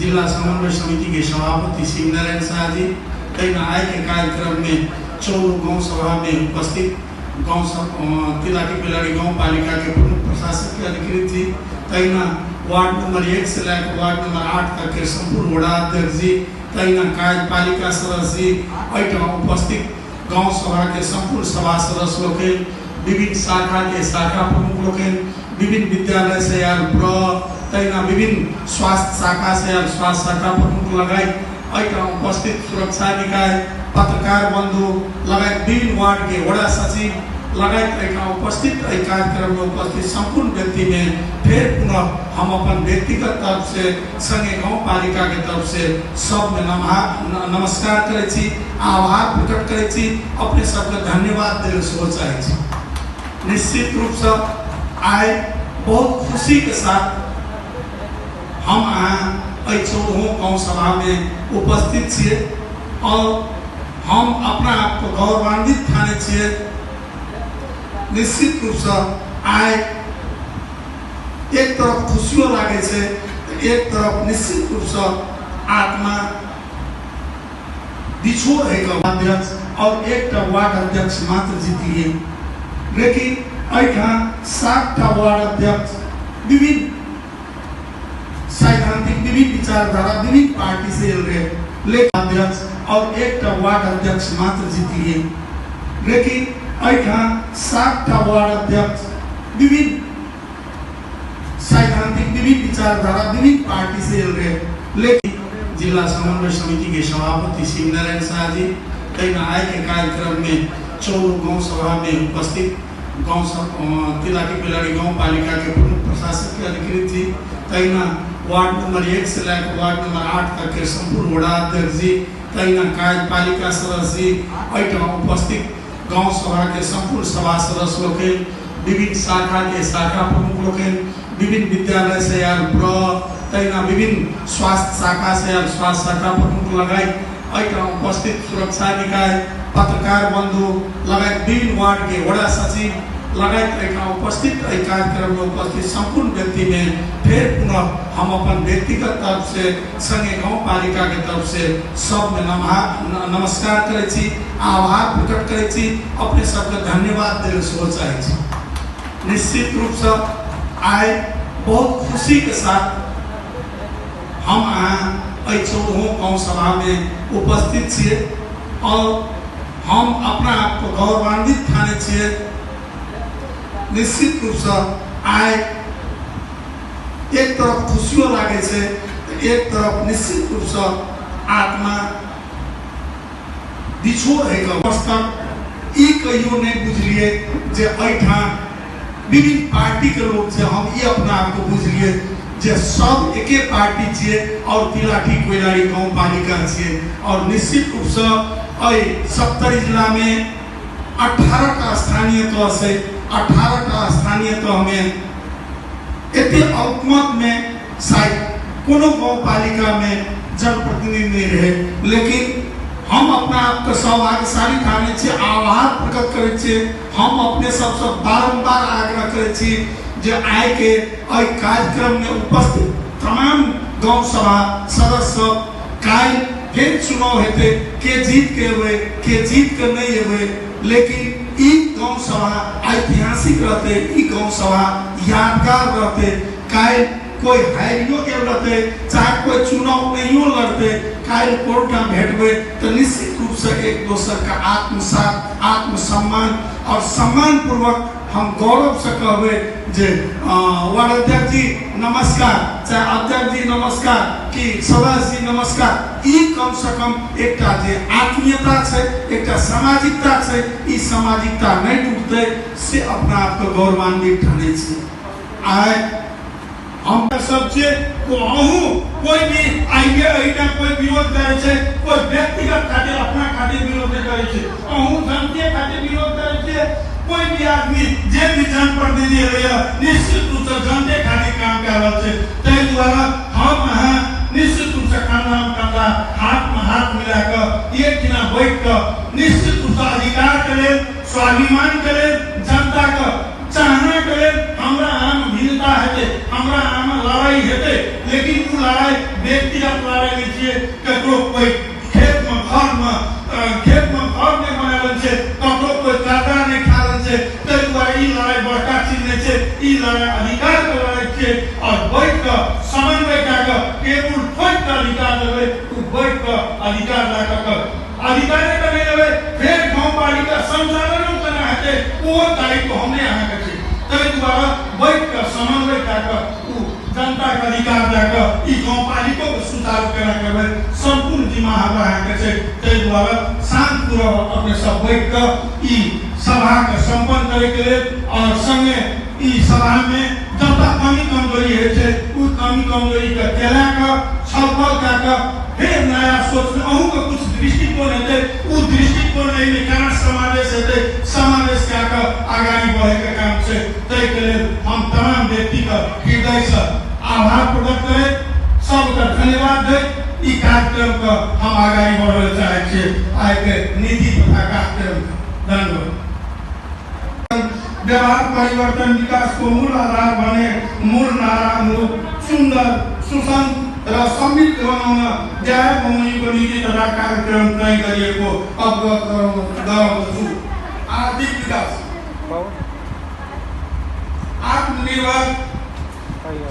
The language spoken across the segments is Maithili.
जिला समन्वय समिति के सभापति शिवनारायण शाह जी, तहिना आइ के कार्यक्रम में 14 गांव सभा में उपस्थित गांव तिलाठी कोइलाड़ी गांव पालिका के प्रमुख प्रशासक के अधिकृत जी, तहिना वार्ड नंबर 1 से लेकर वार्ड नंबर 8 तक के संपूर्ण वडा अध्यक्ष जी, तहिना कार्यपालिका सदस्य जी, एहिठाम उपस्थित गांव सभा के संपूर्ण सभा सदस्य लोकनि, विभिन्न शाखा के शाखा प्रमुख लोकनि, विभिन्न विद्यालय से आयल प्र, तहिना विभिन्न स्वास्थ्य शाखा से आयल स्वास्थ्य शाखा प्रमुख लगायत एहिठाम उपस्थित सुरक्षा निकाय, पत्रकार बंधु लगायत विभिन्न वार्ड के वडा सचिव लगायत एहिठाम उपस्थित एहि कार्यक्रम में उपस्थित संपूर्ण व्यक्ति में फेर पुनः हम अपन व्यक्तिगत तरफ से संगे गांव पालिका के तरफ से सब में नमस्कार करै छी, आभार प्रकट करै छी, अपने सबके धन्यवाद देने सेहो चाहै छी। निश्चित रूप से आइ बहुत खुशी के साथ हम अहाँ एहि 14 गांव सभा में उपस्थित छियै और हम अपना आप को गौरवान्वित ठानै छियै। निश्चित रूप से आइ एक तरफ खुशियो लागै छै, एक तरफ निश्चित रूप से आत्मा बिछोह है अध्यक्ष और एकटा वार्ड अध्यक्ष मात्र जीतलिए, लेकिन एहिठाम 7टा वार्ड अध्यक्ष विभिन्न सैद्धांतिक विभिन्न विचारधारा विभिन्न पार्टी से आयल रहे, लेकिन अध्यक्ष और एकटा वार्ड अध्यक्ष मात्र जीतलिए, लेकिन एहिठाम 7टा वार्ड अध्यक्ष विभिन्न सैद्धांतिक विभिन्न विचारधारा विभिन्न पार्टी से आयल रहे, लेकिन जिला समन्वय समिति के सभापति शिवनारायण शाह जी, तहिना आइ के कार्यक्रम में 14 गांव सभा में उपस्थित गांव तिलाठी कोइलाड़ी गांव पालिका के प्रमुख प्रशासक के अधिकृत जी, तहिना वार्ड नंबर 1 से लेकर वार्ड नंबर 8 तक के संपूर्ण वडा अध्यक्ष जी, तहिना कार्यपालिका सदस्य जी, एहिठाम उपस्थित गांव सभा के संपूर्ण सभा सदस्य लोकनि, विभिन्न शाखा के शाखा प्रमुख लोकनि, विभिन्न विद्यालय से आयल प्र, तहिना विभिन्न स्वास्थ्य शाखा से आयल स्वास्थ्य शाखा प्रमुख लगायत एहिठाम उपस्थित सुरक्षा निकाय, पत्रकार बंधु लगायत विभिन्न वार्ड के वडा सचिव लगायत एहिठाम उपस्थित एहि कार्यक्रम में उपस्थित संपूर्ण व्यक्ति में फेर पुनः हम अपन व्यक्तिगत तरफ से संगे गांव पालिका के तरफ से सब में नमस्कार करै छी, आभार प्रकट करै छी, अपने सबके धन्यवाद देने सेहो चाहै छी। निश्चित रूप से आइ बहुत खुशी के साथ हम अहाँ एहि 14 गांव सभा में उपस्थित छियै और हम अपना आप को गौरवान्वित ठानै छियै। निश्चित रूप से आइ एक तरफ खुशियो लागै छै, एक तरफ निश्चित रूप से आत्मा बिछोह है तक ई कहियो नहीं बुझलिए जे एहिठाम विभिन्न पार्टी के लोग छै, हम ई अपना आप को बुझलिए जे सब एके पार्टी छियै और तिलाठी कोइलाड़ी गांव पालिका छियै और निश्चित रूप से एहि 70 जिला में 18टा स्थानीय तह से 18टा स्थानीय तह में एते अल्पमत में शायद कोनो गांव पालिका में जनप्रतिनिधि नहीं रहे, लेकिन हम अपना आप के सौभाग्यशाली ठानै छियै, आभार प्रकट करै छियै। हम अपने सबसे बारंबार आग्रह करै छी जे आइ के एहि कार्यक्रम में उपस्थित तमाम गांव सभा सदस्य सब काल्हि फेर चुनाव हेतै, के जीत के एबै के जीत के नहीं एबै, लेकिन ई गांव सभा ऐतिहासिक रहतै, ई गांव सभा यादगार रहतै। काल्हि कोई हारियो गेल रहतै, चाहे कोई चुनाव नहियो लड़तै, काल्हि कोर्टमे भेटबै तो निश्चित रूप से एक दोसर का आत्मसात, आत्मसम्मान और सम्मान पूर्वक हम गौरव से कहबै जे वार्ड अध्यक्ष जी नमस्कार, चाहे अध्यक्ष जी नमस्कार कि सदस्य जी नमस्कार। ई कम से कम एकटा जे आत्मीयता छै, एकटा सामाजिकता छै, ई सामाजिकता नहीं टूटतै से अपना आपके गौरवान्वित ठानै छी। आइ हम सब छियै, अहूँ कोई भी आइए एहिठाम कोई विरोध करै छै, कोई व्यक्तिगत खातिर अपना खातिर विरोध नहि करै छै, अहूँ जनते खातिर विरोध करै छियै। कोई भी आदमी जे भी जनप्रतिनिधि होइए निश्चित रूपसँ जनते खातिर काम कए रहल छै। ताहि दुआरे हम अहाँ निश्चित रूपसँ कंधा में कंधा, हाथ में हाथ मिला कऽ एक दिना बैठ कऽ निश्चित रूपसँ अधिकार के लेल, स्वाभिमान के लेल, जनता के चाहना के लेल हमरा अहाँ में भिन्नता हेतै, हमरा अहाँमे लड़ाइ हेतै, लेकिन ओ लड़ाइ व्यक्तिगत लड़ाइ नहि छियै। ककरो कोइ खेतमे घरमे खेतमे घर नहि बनायल छै, ककरो कोई चादर नहि खायल छै, ताहि दुआरे ई लड़ाइ बड़का चीज नहि छै। ई लड़ाइ अधिकारके लड़ाइ छियै। और बैठ कऽ समन्वय कए कऽ टेबुल ठोकि कऽ अधिकार देबै, ओ बैठ कऽ अधिकार लए कऽ अधिकारे के नहि देबै, फेर गाँवपालिका संचालनो केना हेतै ओहो दायित्व हमरे अहाँके छै। ताहि दुआरे बैठ कऽ समन्वय कए कऽ ओ जनताके अधिकार दए कऽ ई गाँवपालिकोके सुचारू केना करबै, सम्पूर्ण जिम्मा हमरा अहाँके छै। ताहि दुआरे शान्तपूर्वक अपने सब बैठ कऽ ई सभाके सम्पन्न करैके लेल और संगे ई सभामे जतऽ कमी कमजोरी होइ छै ओ कमी कमजोरीके केला कऽ छलफल कए कऽ फेर नया सोचमे अहूँके कुछ दृष्टिकोण हेतै, ओ दृष्टिकोण एहिमे केना समावेश हेतै, समावेश कए कऽ अगाडि बढ़ैके काम छै। ताहिके लेल हम तमाम व्यक्तिके हृदयसँ आभार प्रकट करैत सबके धन्यवाद दैत ई कार्यक्रमके हम अगाडि बढ़ै चाहै छियै। आइके नीति तथा कार्यक्रम। धन्यवाद। व्यवहार परिवर्तन विकास को मूल आधार बने मूल नारा अनुरूप सुन्दर सुसंग र समृद्ध बनाउन न्याय बमोजिमको नीति तथा कार्यक्रम तय गरिएको अवगत गराउँदछु। आर्थिक विकास, आत्मनिर्भर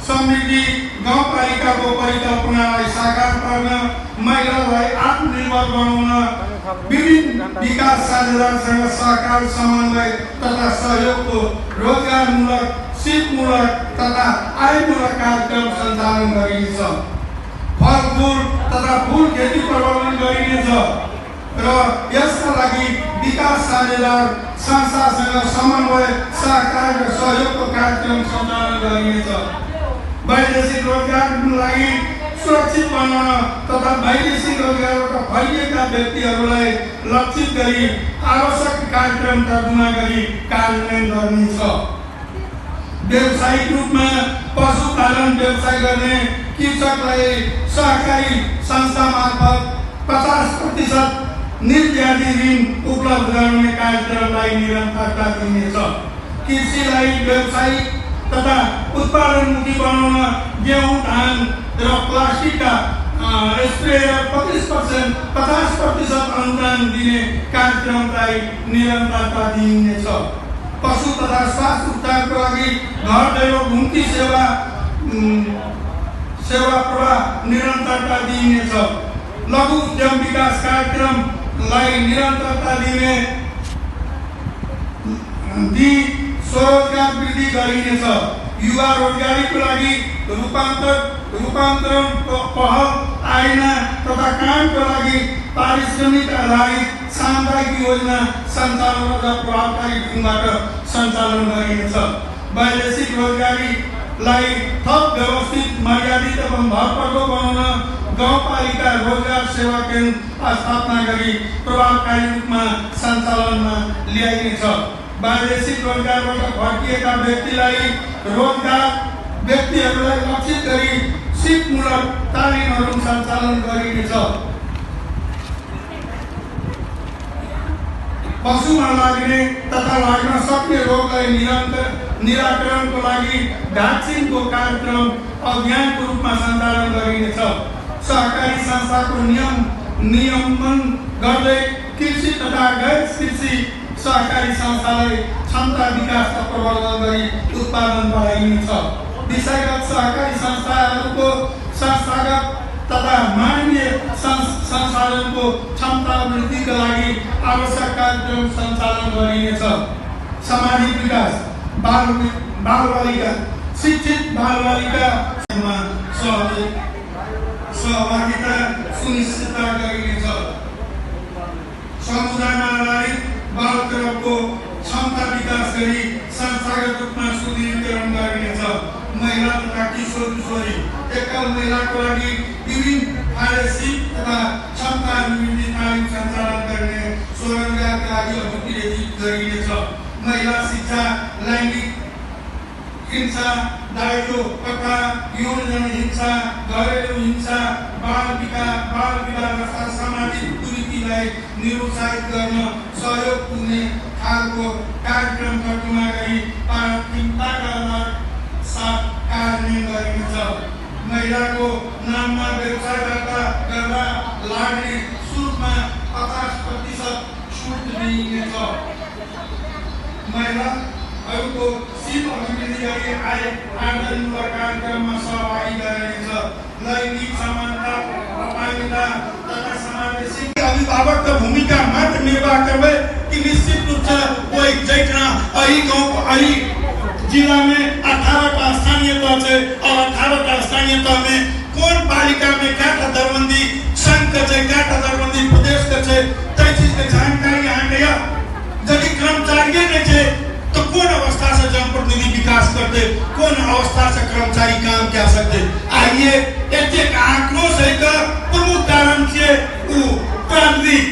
समृद्धि गाउँपालिकाको परिकल्पनालाई साकार पार्न, महिलालाई आत्मनिर्भर बनाउन, विभिन्न विकास साझेदारसँग सहकार समन्वय तथा सहयोगको रोजगारमूलक, सिपमूलक तथा आयमूलक कार्यक्रम सञ्चालन गरिनेछ। फलफुल तथा फुल खेती प्रवर्धन गरिनेछ र यसका लागि विकास साझेदार संस्थासँग समन्वय, सहकार र सहयोगको कार्यक्रम सञ्चालन गरिनेछ। वैदेशिक रोजगारको लागि सुरक्षित बनाउन तथा वैदेशिक रोजगारबाट फैलिएका व्यक्तिहरूलाई लक्षित गरी आवश्यक कार्यक्रम तर्जुमा गरी कार्यान्वयन गरिनेछ। व्यावसायिक रूपमा पशुपालन व्यवसाय गर्ने कृषकलाई सहकारी संस्था मार्फत 50% निर्ब्याजी ऋण उपलब्ध गराउने कार्यक्रमलाई निरन्तरता दिनेछ। कृषिलाई व्यावसायिक तथा उत्पादनमुखी बनाउन गेहूँ, धान र प्लास्टिकका स्प्रेयर 50% अनुदान दिने कार्यक्रमलाई निरन्तरता दिइनेछ। पशु तथा स्वास्थ्य उपचारको लागि घर दैलो घुम्ती सेवा सेवा प्रवाह निरन्तरता दिइनेछ। लघु उद्यम विकास कार्यक्रमलाई निरन्तरता दिने दिई स्वरोजगार वृद्धि गरिनेछ। युवा रोजगारीको लागि रूपान्तरण पहल आइना तथा कामको लागि पारिश्रमिक आधारित सामुदायिक योजना सञ्चालन र प्रभावकारी ढङ्गबाट सञ्चालन गरिनेछ। वैदेशिक रोजगारीलाई थप व्यवस्थित, मर्यादित एवं भरपर्दो बनाउन गाउँपालिका रोजगार सेवा केन्द्र स्थापना गरी प्रभावकारी रूपमा सञ्चालनमा ल्याइनेछ। वैदेशिक रोजगारबाट फर्किएका व्यक्तिलाई रोजगार व्यक्तिहरूलाई लक्षित गरी सिपमूलक तालिमहरू सञ्चालन गरिनेछ। पशुमा लाग्ने तथा लाग्न सक्ने रोगलाई निरन्तर निराकरणको लागि भ्याक्सिनको कार्यक्रम अभियानको रूपमा सञ्चालन गरिनेछ। सहकारी संस्थाको नियमन गर्दै कृषि तथा गैर कृषि सहकारी संस्थालाई क्षमता विकास र प्रवर्धन गरी उत्पादन बढाइनेछ। विषयगत सहकारी संस्थाहरूको संस्थागत तथा मानवीय संसाधनको क्षमता वृद्धिका लागि आवश्यक कार्यक्रम सञ्चालन गरिनेछ। सामाजिक विकास, बालबालिका शिक्षित बालबालिका सहभागिता सुनिश्चित गरिनेछ। समुदायमा आधारित बाल क्लबको क्षमता विकास गरी संस्थागत रूपमा सुदृढीकरण गरिनेछ। महिला तथा किशोर किशोरी एकल महिलाको लागि विभिन्न कार्यशील तथा क्षमता अभिवृद्धि तालिम सञ्चालन गर्ने स्वरोजगारका लागि अभिप्रेरित गरिनेछ। महिला शिक्षा, लैङ्गिक हिंसा, दाइजो प्रथा, यौनजन्य हिंसा, घरेलु हिंसा, बाल विवाह जस्ता सामाजिक कुरीतिलाई निरुत्साहित गर्न सहयोग पुग्ने खालको कार्यक्रम तर्जुमा गरी प्राथमिकताका साथ कार्यान्वयन गरिनेछ। महिलाको नाममा व्यवसाय दर्ता गर्दा लाग्ने शुल्कमा 50% छुट दिइनेछ। महिलाहरूको सिप अभिवृद्धि गरी आय आर्जनमूलक कार्यक्रममा सहभागी गराइनेछ। लैङ्गिक समानता, अपाङ्गता तथा समावेशी अभिभावकको भूमिका मात्र निर्वाह करबै कि निश्चित रूप से ओहि जैठना एहि गाँव एहि जिला में 18 टा स्थानीय तह छै और 18 टा स्थानीय तह में कोन पालिका में कएटा दरबंदी संघ के छै, कएटा दरबंदी प्रदेश के छै, ताहि चीज के जानकारी अहाँके यऽ। यदि कर्मचारिये नहि छै तो कोन अवस्था से जनप्रतिनिधि विकास करते, कोन अवस्था से कर्मचारी काम कए सकते। आइए एतेक आक्रोश है के प्रमुख कारण छियै उ प्राविधिक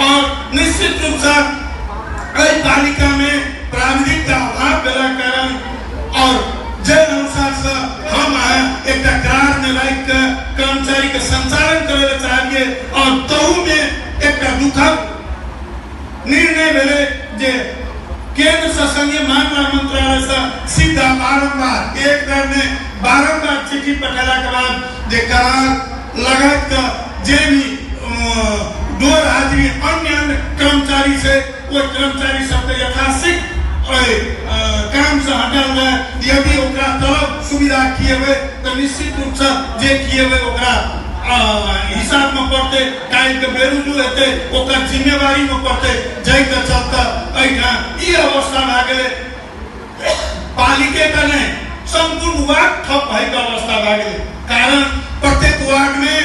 और निश्चित रूप से एहि पालिका में प्राविधिक के अभाव भेला कारण और जे अनुसार से हम एकटा करार में राखि के कर्मचारी के संचालन करे ला चाहलिए और तहु में एकटा दुखद निर्णय भेलै जे केंद्र से संगे मामला मंत्रालय से सीधा बारंबार एक बेर में बारंबार चिट्ठी पठेला के बाद जे करार लगाइत के जे भी डोर हाजिरी अन्य अन्य कर्मचारी से ओहि कर्मचारी सबके यथाशीघ्र काम से हटाल जाए। यदि ओकरा तलब सुविधा खिएबै तऽ निश्चित रूप से जे खिएबै ओकरा हिसाब में पड़तै, काल्हि के बेरुजू हेतै ओकर जिम्मेवारी में पड़तै। जाहिके चलते एहिठाम ई अवस्था भए गेलै, पालिके के नहि सम्पूर्ण वार्ड ठप होइके अवस्था भए गेलै। कारण प्रत्येक वार्ड में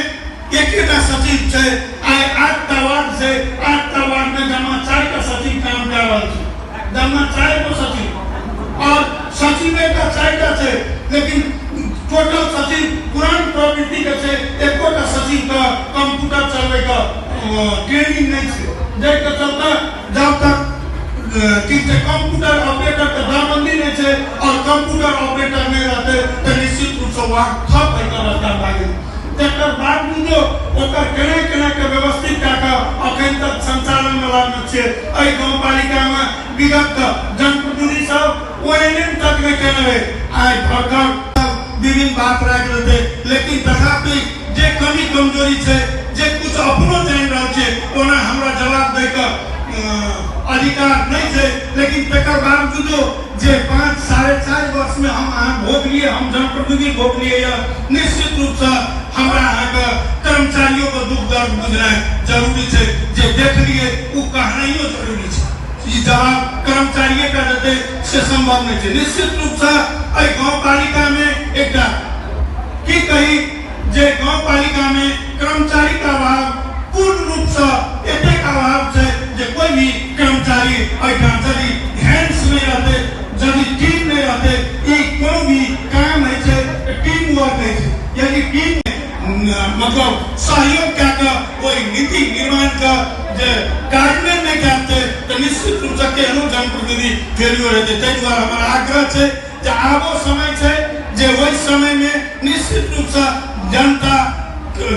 एकेटा सचिव छै, आइ 8टा वार्ड छै, 8टा वार्ड में जमा 4टा सचिव काम कए रहल छै, जमा 4 गो सचिव और सचिव एकटा 4टा छै, लेकिन टोटल सचिव पुरान प्रवृत्ति के छै, एकोटा सचिव के कंप्यूटर चलबै के ट्रेनिंग नहीं छै। जाहिके चलते जब तक की छै कंप्यूटर ऑपरेटर के दरबंदी नहीं छै और कंप्यूटर ऑपरेटर नहीं रहते तो निश्चित रूप से वार्ड ठप होइके अवस्था भए गेलै। तकर बावजूदो ओकर केना केना के व्यवस्थित कए कऽ अखन तक संचालन में लागल छै। एहि गाँवपालिका में विगत जनप्रतिनिधि सब ओएनएम तक नहीं केने रहे, आइ घर विभिन्न बात राखि लेतै, लेकिन तथापि जे कमी कमजोरी छै, जे कुछ अपनो जानि रहल छै, ओना हमरा जवाब दै के अधिकार नहीं छै, लेकिन तकर बावजूदो जे 5 साढ़े 4 वर्ष में हम अहाँ भोगलिए, हम जनप्रतिनिधि भोगलिए, निश्चित रूप से हमरा अहाँके कर्मचारियों के दुख दर्द बुझनाइ जरूरी छै। जे देखलिए ओ कहनाइयो जरूरी छै, ई जवाब कर्मचारिये के देतै से संभव नहीं छै। निश्चित रूप से एहि गाँवपालिका में एकटा की कही जे गाँवपालिका में कर्मचारी के अभाव पूर्ण रूप से एतेक अभाव छै जे कोई भी कर्मचारी एहिठाम यदि हैंड्स नहीं रहते, यदि टीम नहीं रहते, ई कोनो भी काम होइ छै टीम वर्क होइ छै, यानी टीम मतलब सहयोग कए कऽ ओहि नीति निर्माण के जे कार्यान्वयन नहीं करते तो निश्चित रूप से केहनो जनप्रतिनिधि फेलियर हेतै। ताहि दुआरे हमर आग्रह छै जे आबो समय छै जे ओहि समय में निश्चित रूप से जनता,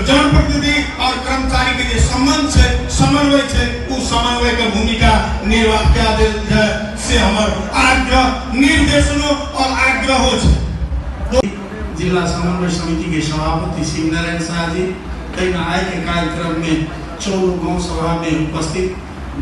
जनप्रतिनिधि और कर्मचारी के जे संबंध छै, समन्वय छै, उ समन्वय के भूमिका निर्वाह कए देल जाय से हमर आग्रह, निर्देशनो और आग्रहो छै। जिला समन्वय समिति के सभापति शिवनारायण शाह जी, तहिना आइ के कार्यक्रम में 14 गाँव सभा में उपस्थित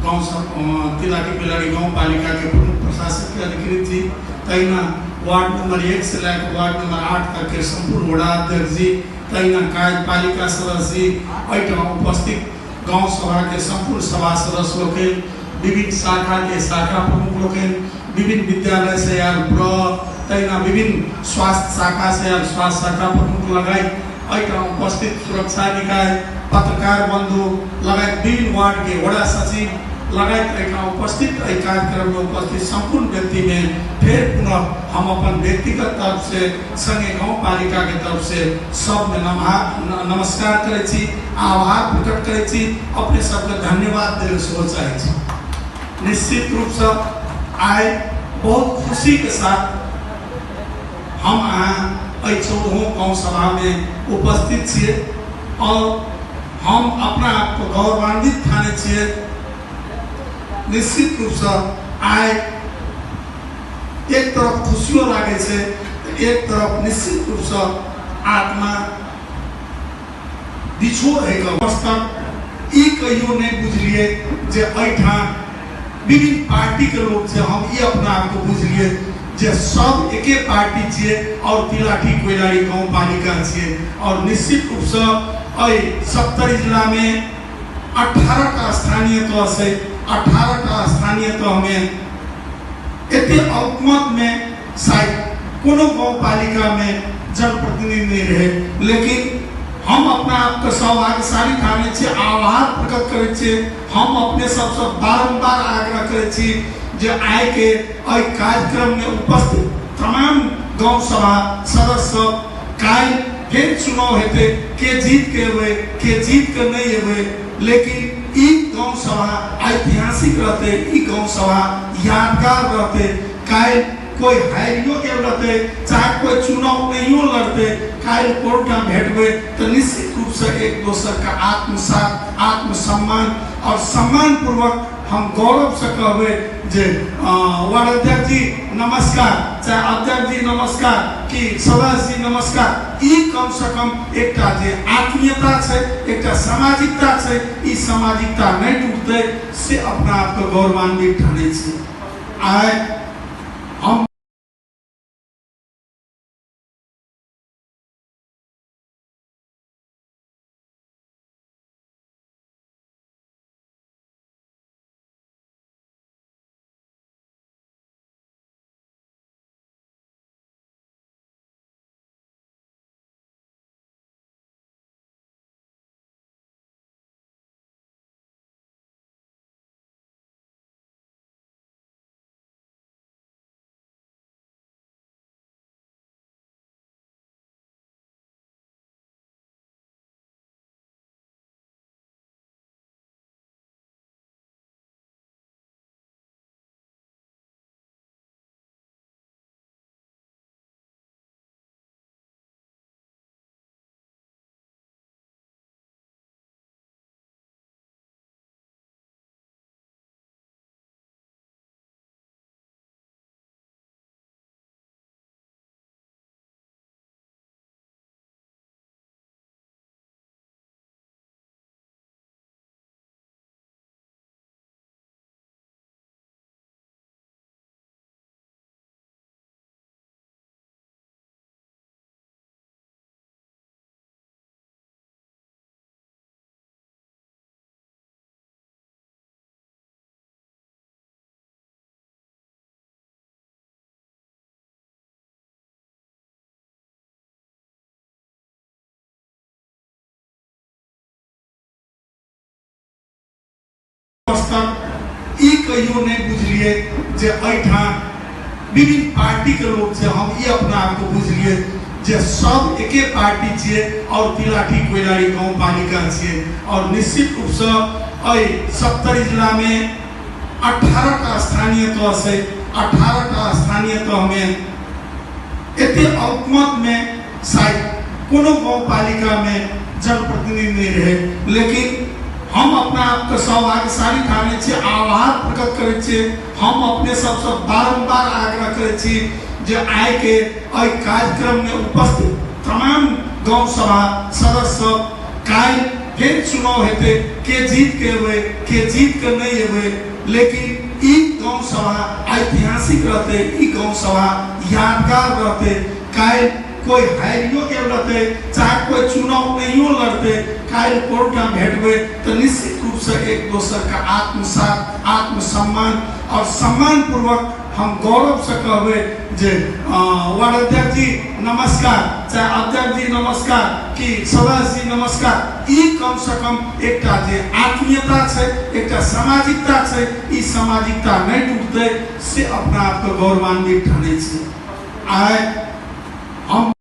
गाँव तिलाठी बेलाड़ी गाँव पालिका के प्रमुख प्रशासक के अधिकृत जी, तहिना वार्ड नंबर 1 से लेकर वार्ड नंबर 8 तक के संपूर्ण वडा अध्यक्ष जी, तहिना कार्यपालिका सदस्य जी, एहिठाम उपस्थित गाँव सभा के संपूर्ण सभा सदस्य लोकनि, विभिन्न शाखा के शाखा प्रमुख लोकनि, विभिन्न विद्यालय से आयल प्र, तहिना विभिन्न स्वास्थ्य शाखा से आयल स्वास्थ्य शाखा प्रमुख लगायत एहिठाम उपस्थित सुरक्षा निकाय, पत्रकार बंधु लगायत विभिन्न वार्ड के वडा सचिव लगायत एहिठाम उपस्थित एहि कार्यक्रम में उपस्थित संपूर्ण व्यक्ति में फिर पुनः हम अपन व्यक्तिगत तरफ से संगे गाँव पालिका के तरफ से सब में नमस्कार करै छी, आभार प्रकट करै छी, अपने सबके धन्यवाद देने सेहो चाहै छी। निश्चित रूप से आइ बहुत खुशी के साथ हम अहाँ एहि 14 गाँव सभा में उपस्थित छियै और हम अपना आपको गौरवान्वित ठानै छियै। निश्चित रूप से आइ एक तरफ खुशियो लागै छै, एक तरफ निश्चित रूप से आत्मा बिछोह होइके अवस्था ई कहियो नहि बुझलियै जे एहिठाम विभिन्न पार्टीके लोक छै। हम ई अपना आपके बुझलियै जे सब एके पार्टी छियै और तिलाठी कोइलारी गाँव पालिका छियै। और निश्चित रूपसँ एहि सप्तरी जिलामे 18 टा स्थानीय तह छै। 18 टा स्थानीय तहमे एते अल्पमतमे शायद कोनो गाँव पालिकामे जनप्रतिनिधि नहि रहे, लेकिन हम अपना आपके सौभाग्यशाली ठानै छियै, आभार प्रकट करै छियै। हम अपने सबसँ बारम्बार आग्रह करै छी जे आइके एहि कार्यक्रममे उपस्थित तमाम गाँव सभा सदस्य सब, काल्हि फेर चुनाव हेतै, के जीत के एबै के जीत के नहि एबै, लेकिन ई गाँव सभा ऐतिहासिक रहतै, ई गाँव सभा यादगार रहतै। काल्हि कोई हारियो गेल रहतै, चाहे कोई चुनाव नहियो लड़तै, काल्हि कोनटा भेटबै तऽ निश्चित रूपसँ एक दोसरके आत्मसात, आत्मसम्मान और सम्मान पूर्वक हम गौरव से कहबै जे वार्ड अध्यक्ष जी नमस्कार, चाहे अध्यक्ष जी नमस्कार कि सदस्य जी नमस्कार। ई कम से कम एकटा जे आत्मीयता छै, एकटा सामाजिकता छै, ई सामाजिकता नहि टूटतै से अपना आपके गौरवान्वित ठानै छी। आइ हम ई कहियो नहि बुझलियै जे एहिठाम विभिन्न पार्टीके लोक छै। हम ई अपना आपके बुझलियै जे सब एके पार्टी छियै और तिलाठी कोइलारी गाँव पालिका छियै। और निश्चित रूपसँ एहि सप्तरी जिलामे 18 टा स्थानीय तह छै। 18 टा स्थानीय तहमे एते अल्पमतमे शायद कोनो गाँव पालिकामे जनप्रतिनिधि नहि रहे, लेकिन हम अपना आपके सौभाग्यशाली ठानै छियै, आभार प्रकट करै छियै। हम अपने सबसँ बारम्बार आग्रह करै छी जे आइके एहि कार्यक्रममे उपस्थित तमाम गाँव सभा सदस्य सब, काल्हि फेर चुनाव हेतै, के जीत के एबै के जीत के नहि एबै, लेकिन ई गाँव सभा ऐतिहासिक रहतै, ई गाँव सभा यादगार रहतै। काल्हि कोई हारियो गेल रहतै, चाहे कोई चुनाव नहियो लड़तै, काल्हि कोनटा भेटबै तऽ निश्चित रूपसँ एक दोसरके आत्मसात, आत्मसम्मान और सम्मान पूर्वक हम गौरव से कहबै जे वार्ड अध्यक्ष जी नमस्कार, चाहे अध्यक्ष जी नमस्कार कि सदस्य जी नमस्कार। ई कम से कम एकटा जे आत्मीयता छै, एकटा सामाजिकता छै, ई सामाजिकता नहि टूटतै से अपना आपके गौरवान्वित ठानै छी। आइ हम